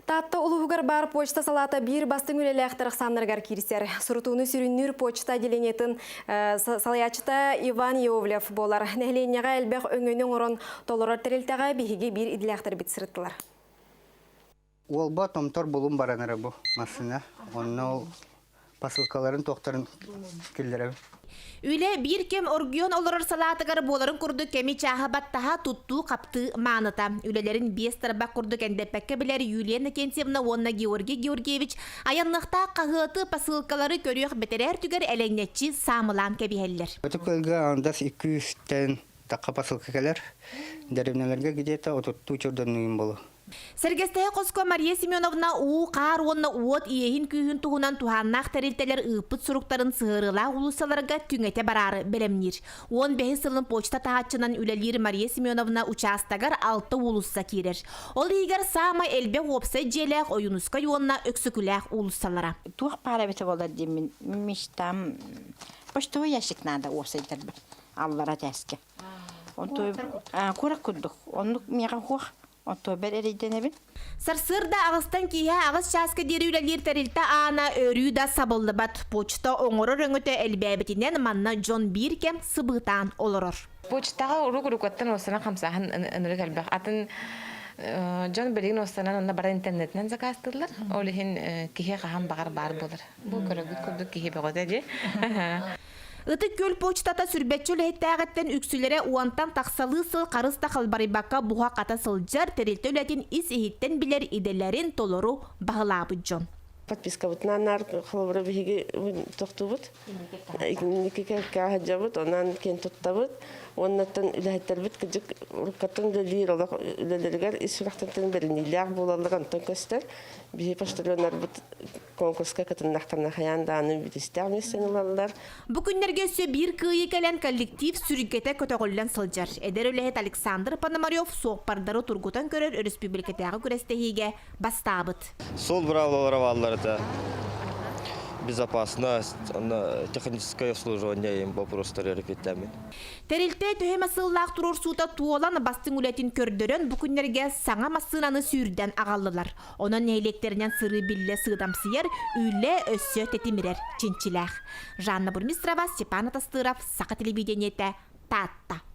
Таатта улууһугар баар почта салаата биир бастыҥ үлэлээхтэр ахсааннарыгар киирсэр. Сурутууну сүрүннүүр почта отделениетын салайааччыта Иван Иовлев буолар. Нэһилиэнньэҕэ элбэх өҥөнү оҥорон толорор тэрилтэҕэ биһиги биир идэлээхтэрбит сырыттылар. Уолба томтор булун баран эрэ бу массыына. Онно ол посылкаларын туохтарын киллэрэбин. Үлэ биир кэм оргуйан олорор салаатыгар буоларын курдук кэми чааһа баттаһа, туттуу-хаптыы мааныта. Үлэлэрин биэс тарбах курдук эндэппэккэ билэр Юлия Иннокентьевна уонна Георгий Георгиевич айанныахтаах хаһыаты, посылкалары көрүөх бэтэрээр түгэр элэҥнэччи саамылаан кэбиһэллэр. Ытык Күөлгэ андас 200-тэн тахха посылка кэлэр. Дэриэбинэлэргэ где-то отуттуу чордоннуйум болу. Сэргэстэһэ хоско Мария Семеновна уу, хаар уонна уот иэһин-күүһүн туһунан туһааннаах тэрилтэлэр ыыппыт суруктарын сыһыарыылаах уулуссаларга түҥэтэ бараары бэлэмниир. Уон бэһис сылын почта таһааччынан үлэлиир Мария Семеновна учаастагар алта уулусса киирэр. Ол иһигэр саамай элбэх уопсай дьиэлээх Ойуунускай уонна Өксөкүлээх уулуссалара. Туох паара эбитэ буолар диэммин мечтам почтовый ящик надо уопсайдарбар аллара тээскэ. Онто курак курдук. Оннук миэхэ хуох Оттуобэр эрэйдэнэбин. Сарсыарда аҕыстан киэһэ аҕыс чааска диэри үлэлиир тэрилтэ аана өрүү да сабыллыбат. Почта оҥорор өҥөтө элбээбитинэн манна дьон биир кэм сыбыытаан олорор. Почтаҕа урук-уруккаттан уостанан хамсааһын ынырык элбэх. Атын дьон билигин уостанан онно бары интернетинэн заказтыыллар. Ол иһин киһи хаһан баҕар баар буолар. Бу көрөргүт курдук киһи бөҕөтө дии. Ытык Күөл почтата сүрбэччи үлэһиттээҕиттэн үксүлэрэ уонтан тахсалыы сыл харыс да халбарыйбакка буһа-хата сылдьар тэрилтэ үлэтин ис-иһиттэн билэр идэлэрин толору баһылаабыт дьон. Подпискабытынан наар холобура биһиги тохтуубут. Инники кэккэ сылдьабыт, онон киэн туттабыт. Уоннаттан үлэһиттэрбит кыдьык уруккаттан үлэлиир олох үлэлэригэр ис сүрэхтэн бэриниилээх буолаллар онтон көстөр. Биһи почтальоннарбыт конкурска кытыннахтарына хайаан даҕаны бүтүстээх миэстэни ылаллар. Бу күннэргэ өссө биир кыайыы кэлэн коллектив сүргэтэ көтөҕүллэн сылдьар. Эдэр үлэһит Александр Пономарев суоппардары тургутан көрөр өрөспүүбүлүкэтээҕи күрэстэһиигэ бастаабыт. Суол быраабылалара бааллар этэ. Безопасность, техническое обслуживание им вопростары репетиамин. Тэрилтэ төһө эмэ сыллаах туруорсуута туолан бастыҥ үлэтин көрдөрөн бу күннэргэ саҥа массыынаны сүүрдэн аҕаллылар. Онон нэһилиэктэринэн сырыы биллэ сыыдамсыйар, үлэ өссө тэтимирэр чинчилээх. Жанна Бурмистрова, Степан Атастыров, Саха телевидениетэ, Таатта.